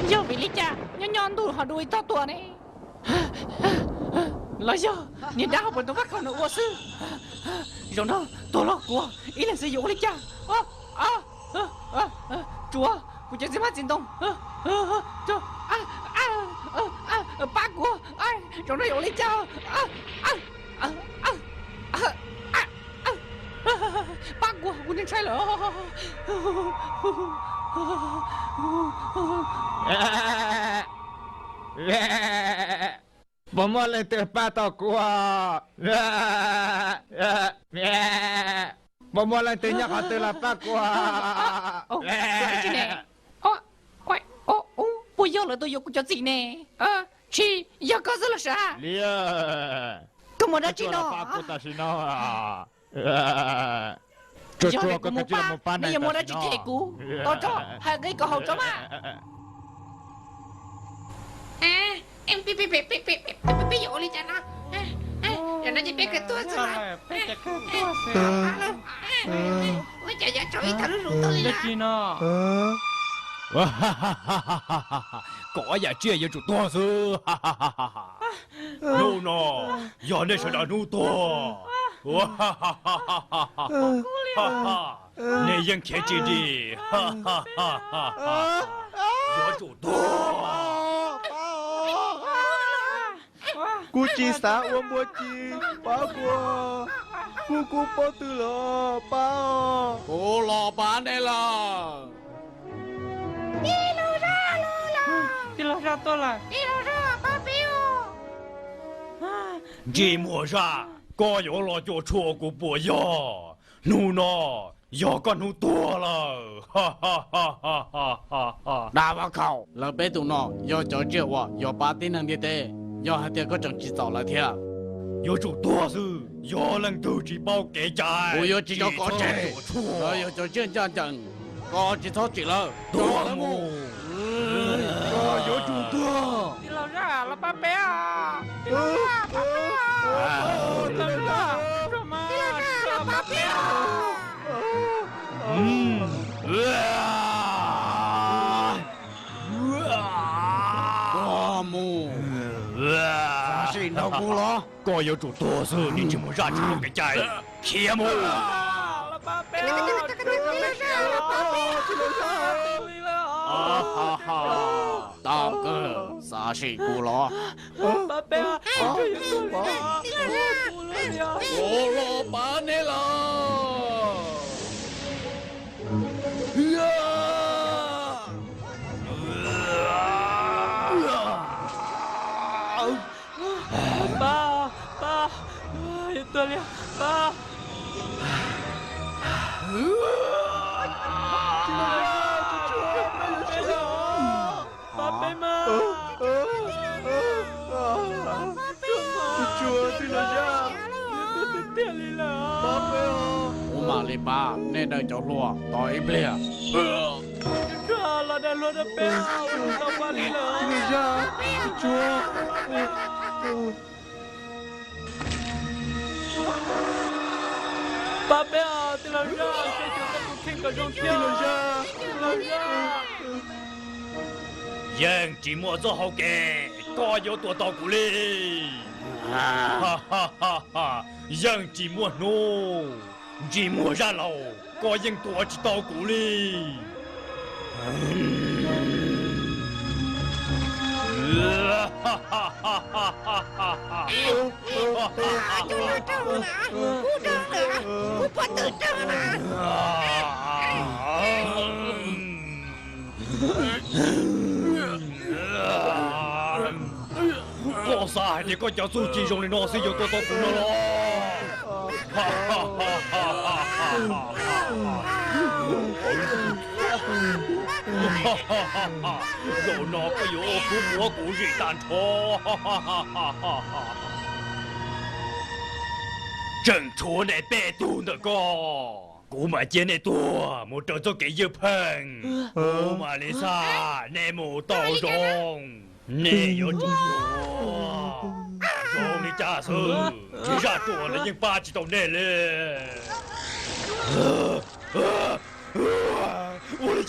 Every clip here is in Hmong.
Yog vim li cas nyob nyob ntuj ho dua ib tog tuag ne? Los yog niag dab hauv paus ntoo fab khaum no ua xwb. Zaum no tuag los kuv ib leeg xwb yuav ua li cas? Tsuav kuv cov txiv hmab txiv ntoo. Pab kuv, zaum no yuav ua li cas? Pab kuv, kuv ntshai lawm. Puas muaj leej twg pab tau kuv? Puas muaj leej twg nyob qhov twg los pab kuv? Puas yog lawv tuaj yuav kuv cov txiv ne? Tsis yog koj xwb los sav? Koj muaj dab tsi no? Yog tias kuv mus pab, nej yuav muaj dab tsi them kuv? Tos tso, hais nqi kom haum tso mas. Peb yuav ua li cas no? Yog no ces peb kawg tuag xwb. Ua cas yuav tsum ib tag lub zus tuaj li no? Kom ob yam tsiaj yuav tsum tuag xwb. Hnub no yog nej sawv daws hnub tuag. Nej yeej khiav tsis dim. Yuav tsum tuag. Kuv tsis xav ua npua ci, pab kuv, kuv kuv pob tw los pab. Kuv los pab nej lawm. Tij laug Zaj tuaj lawm. Ntsej muag Zaj, koj yuav los cuam tshuam kuv puas yog? Hnub no yog koj hnub tuag lawm. Dab vaj khaum, lawv peb tus no yog cov tsiaj uas yuav pab tib neeg ntiaj teb. Yog hais tias koj tseem tsis txaus lawv thiab, yuav tsum tuag xwb. Yog leej twg tsis paub kev cai, kuv yuav tsis coj koj tseg. Lawv yog cov tsiaj ncaj ncees, koj tsis txhob tsim lawv. Tuag mus. Koj yuav tsum tuag. Tij laug Zaj, los pab peb os. Tij laug Zaj, pab peb os. Tij laug Zaj, los pab peb os. Koj mus. Xav sim nrog kuv los? Koj yuav tsum tuag xwb, ntsej muag Zaj tsis paub kev cai. Khiav mus. Tau kawg, xav sim kuv los? Kuv los pab nej los. Pab, pab, yuav tuag li, pab. Pab peb mas. Tsuag, tij laug Zaj, yuav tuag tiag tiag li lawm. Pab peb os. Kuv mam li pab nej daws cov hlua tos ib pliag. Tsuag, los daws hlua rau peb, ua tsis tau pab li lawm. Tij laug Zaj, tsuag. Pab peb os, tij laug Zaj, seb xyuas koj tus kheej kom zoo thiab. Tij laug Zaj. Yeej tsis muaj txoj hau kev koj yuav tua tau kuv li. Yeej tsis muaj hnub, ntsej muag Zaj laus, koj yeej tua tsis tau kuv li. Koj xav hais tias koj cov txuj ci zoo li no xwb yuav tua tau kuv no los? Zaum no koj yuav ua kub muab kuv zim tag nrho. Tseem tshuav nej peb tug ntawm ko, kuv mam cia nej tuag mus raws txoj kev ywj pheej. Kuv mam li xa nej mus tau zoo. Nej yuav tsum tuag zoo li cas xwb, tsis zaj ruam los yeej pab tsis tau nej li. Ua li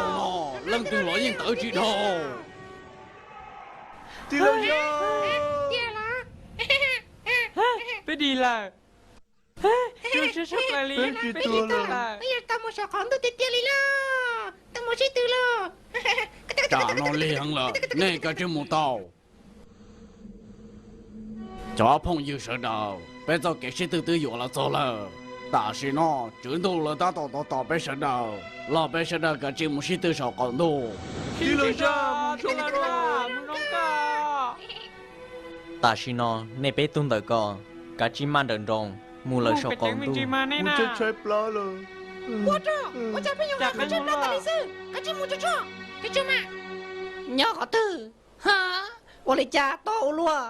Zaum no leej twg los yeej tawv tsis dhau. Peb dim lawm. Peb tsis tuag lawm. Peb yuav tau mus saum qaum ntuj tiag tiag li lauj. Tau mus sib tw lauj. Tsam no lig heev lawm, nej kav tsij mus tau. Cov phooj ywg sawv daws, peb txoj kev sib tw twb yuav los txog lawm. Tam sim no tswv ntuj lawv tab tom tos tos peb sawv daws, los peb sawv daws kav tsij mus sib tw saum qaum ntuj. Tam sim no nej peb tug ntawm ko kav tsij maj nrawm nroos mus lawm saum qaum ntuj. Ua cas peb yuav mus tshaib plab tas li xwb, kav tsij mus tsuag tsuag, kav tsij mas. Nyob qhov twg? Ua li cas to ua luaj?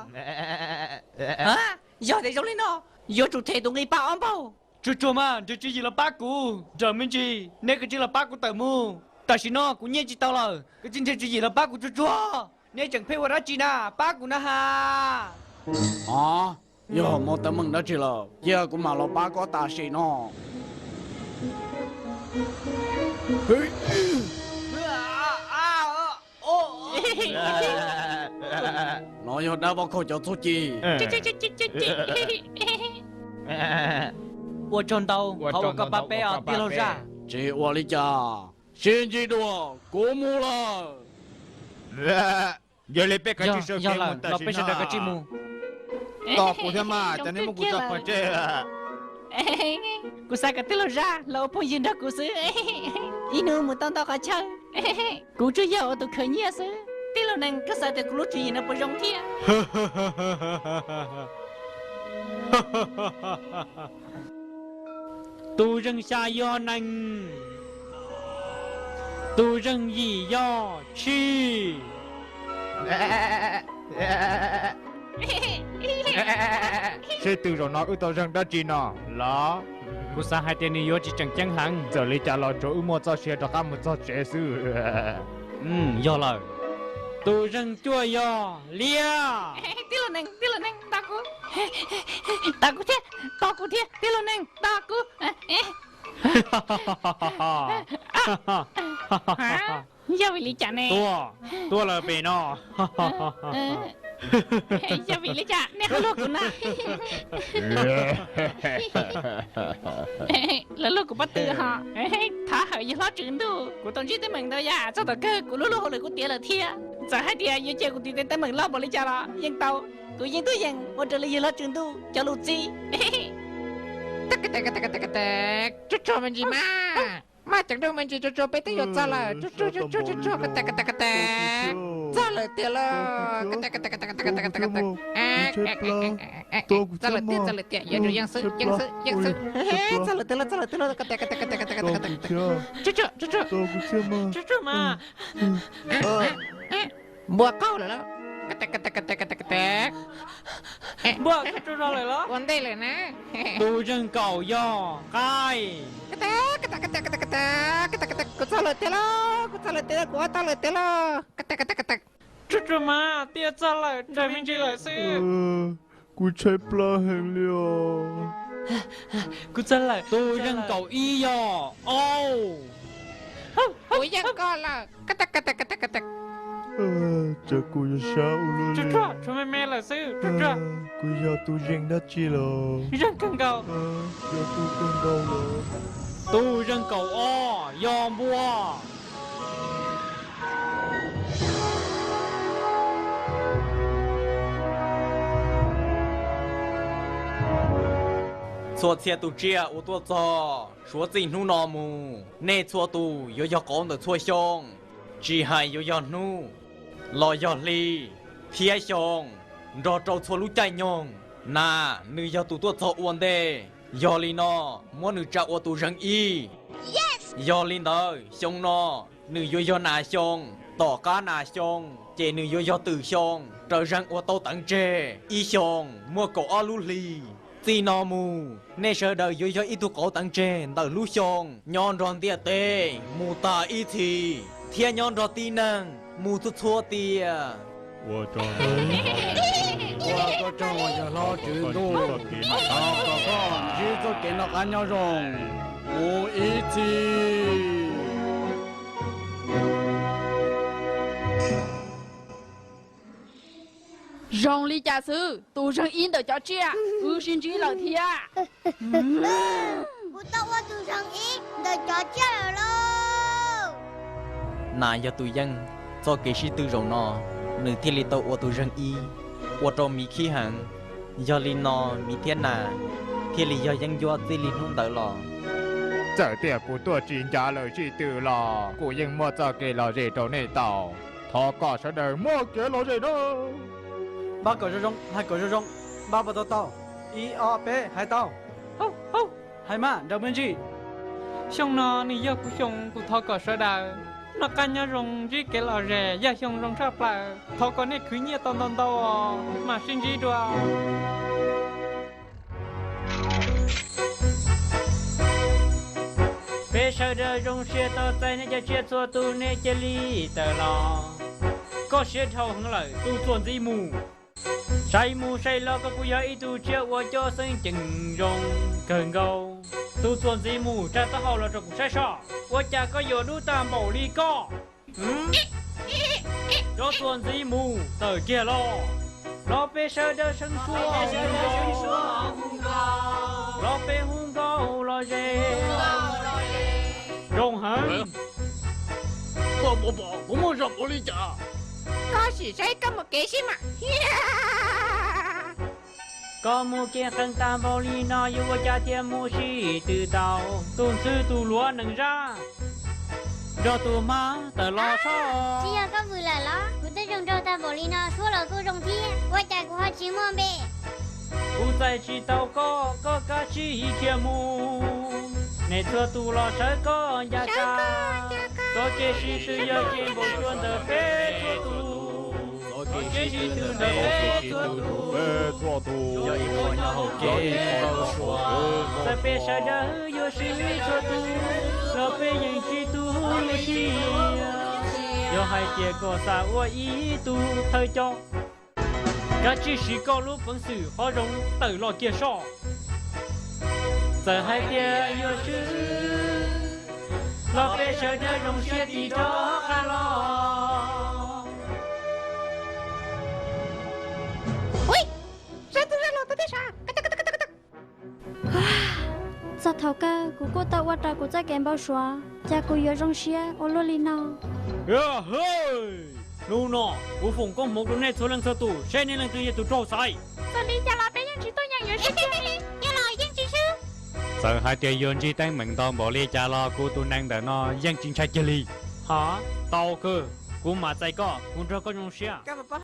Yog tias zoo li no, yuav tsum them tus nqi paj ob npaug. Tsuag tsuag mas, nrhiav tswv yim los pab kuv. Nrawm me ntsis, neb kav tsij los pab kuv tawm mus. Tam sim no kuv nyiaj tsis tau lawm, kav tsij nrhiav tswv yim los pab kuv tsuag tsuag. Neb tseem pheej ua dab tsi na, pab kuv na has. Yog muaj teeb meem dab tsi lawm, cia kuv mam los pab koj tam sim no. No yog dab voj khaum cov txuj ci. Ua tsaug ntau, thov ua koj pab peb os tij laug zaj. Tsis ua li cas, sib ntsib dua, kuv mus lawm. Yog li peb kav tsij sawv kev mus tam sim no. Tos kuv thiab mas, cov niag muab kuv tso pov tseg. Kuv xav kom tij laug zaj los ua phooj ywg nrog kuv xwb. Ib hnub mus tau ntau qhov chaw. Kuv tsuas yog ua tus khwv nyiaj xwb. Tij laug nees, koj xav tias kuv lub tswv yim no puas zoo thiab? Tus zeeg xya yog nees, tus zeeg yim yog tshis. Seb twg zaum no wb tau zeeg dab tsi no los? Kuv xav hais tias nws yuav tsis tseem ceeb heev. Txawm li cas los tsuav wb muaj txoj sia rov qab mus txog tsev xwb. Yog lawm. Tus zeeg cuaj yog liab. Tij laug nees, tij laug nees, tos kuv, tos kuv thiab, tos kuv thiab, tij laug nees, tos kuv. Yog vim li cas ne? Tuaj, tuaj lawm pem no. Yog vim li cas nej ho luag kuv na? Lawv luag kuv pob tw ho. Thov hawm yawg hlob tswv ntuj, kuv tau ntsib teeb meem ntau yam txog tom kawg, kuv lub lub hauj lwm kuj tiav lawm thiab. Txawm hais tias yuav cia kuv tiv tes teeb meem loj npaum li cas los yeej tau. Kuv yeej tuaj yeem ua raws li yawg hlob tswv ntuj cov lus txib. Tsuag tsuag me ntsis mas, maj ceev nrooj me ntsis, tsuag tsuag peb twb yuav txog lawm, tsuag tsuag tsuag tsuag tsuag, txog lawm tiag lauj. Txog lawm tiag, txog lawm tiag, yuav tsum yeej xwb, yeej xwb, yeej xwb. Txog lawm tiag lauj, txog lawm tiag lauj. Tsuag tsuag, tsuag tsuag, tsuag tsuag mas. Npua qaug lawm lauj. Npua qaug lawm los? Ua ntej lawm na. Tus zeeg kaum yog qaib. Kuv txog lawm tiag lauj, kuv txog lawm tiag lauj, kuv ua tau lawm tiag lauj. Tsuag tsuag mas, twb yuav txog lawm, raws me ntsis lawm xwb. Kuv tshaib plab heev li os. Kuv txog lawm. Tus zeeg kaum ib yog auj. Kuv yeej koj lawm. Cas kuv yuav sab ua luaj li. Tshuav me me lawm xwb. Kuv yog tus zeeg dab tsi lawm? Zeeg kawg nkaus. Yog tus kawg nkaus lawm. Tus zeeg kaum ob yog npua. Txhua txhia tus tsiaj uas tuaj txog, suav txij hnub no mus nej txhua tus yuav yog qauv ntawm txhua xyoo, tsis hais yuav yog hnub los yog hli thiab xyoo, nrog rau txhua lub caij nyoog. Nas nws yog tus tuaj txog ua ntej, yog li no muab nws tsa ua tus zeeg ib. Yog li ntawd xyoo no nws yuav yog nas xyoo, tom qab nas xyoo ces nws yuav yog twm xyoo, raws zeeg uas tau teev tseg ib xyoo muaj kaum ob lub hli. Txij no mus nej sawv daws yuav yog ib tug qauv teev tseg ntawm lub xyoo, nyob nrog ntiaj teb mus tas ib txhis, thiab nyob nrog tib neeg mus txhua txhua tiam. Ua koj tsaug uas yog hlob Tswv Ntuj, thov kom koj ntsib txoj kev noj qab nyob zoo mus ib txhis. Zoo li cas xwb, tus zeeg ib ntawm cov tsiaj wb sib ntsib lawm thiab. Kuv tau ua tus zeeg ib ntawm cov tsiaj lawm lauj. Nas yog tus yeej, txoj kev sib tw zaum no nws thiaj li tau ua tus zeeg ib, ua rau miv khib heev. Yog li no miv thiab nas thiaj li yog yeeb ncuab txij li hnub ntawd los. Txawm tias kuv tuaj tsis ncav lawv sib tw los kuv yeej muaj txoj kev lom zem rau nej tau. Thov kom sawv daws muaj kev lom zem na. Npaj kom zoo zoo, hais kom zoo zoo. Npaj puas tau tau? Ib ob peb, hais tau. Hais mas nrog muaj ntsis. Xyoo no nws yog kuv xyoo, kuv thov kom sawv daws noj qab nyob zoo, ntsib kev lom zem, yog xyoo zoo tshaj plaws. Thov kom nej khwv nyiaj tau ntau ntau os, mam sib ntsib dua. Peb sawv daws zoo siab tau txais nej cov tsiaj txhua tus, nej cia li tawm los. Koj siab dhau heev lawm tus txuas ntxiv mus. Saib mus saib los koj kuj yog ib tug tsiaj uas coj xeeb ceem zoo kawg nkaus. Tus txuas ntxiv mus, tsa taub hau los rau kuv saib soj, ua cas koj yuav dub tag npaum li koj? Cov txuas ntxiv mus tawm kiag los, los peb sawv daws seev suab, los peb hu nkauj lom zem. Zoo heev. Koj muaj zog npaum li cas? Koj sim saib koj mus kev sib mam. Koj mus kev qees tag npaum li no yuav ua cas thiaj mus sib tw tau? Tus ntxhw tus luav nees zab nrog tus hmab tawm los soj. Tsis yog koj vwm lawm los? Kuv twb zoo nraug tag npaum li no, suab los kuj zoo thiab, ua cas kuv ho tsis muaj npe? Kuv txais tsis tau koj, koj kav tsij khiav mus. Nej txhua tus los sawv koj ncav tsa. Txoj kev sib tw yog kev npau suav ntawm peb txhua tus. Txoj kev sib tw ntawm peb txhua tus yog ib qho nyob hauv kev npau suav. Txawm peb sawv daws yuav swb txhua tus los peb yeej tsis tu li thiab. Yog hais tias koj xav ua ib tug thawj coj, kav tsij siv koj lub peev xwm qhov zoo tawm los kiag soj. Txawm hais tias yuav swb los peb sawv daws zoo siab tig rov qab los. Txog thaum kawg kuv kuj tau ua raws kuv txoj kev npau suav, cas kuv yuav zoo siab ua luaj li no. Hnub no kuv foom koob hmoov rau nej txhua leej txhua tus, saib nej leej twg yog tus raug xaiv. Txawm li cas los peb yeej tsis tuaj yeem yuav swb kiag li. Yog los yeej tsis swb. Txawm hais tias yuav ntsib teeb meem ntau npaum li cas los kuv tus nees ntawm no yeej tsis ntshai kiag li. Ha, tau kawg, kuv mam txais koj, kuv nrog koj zoo siab.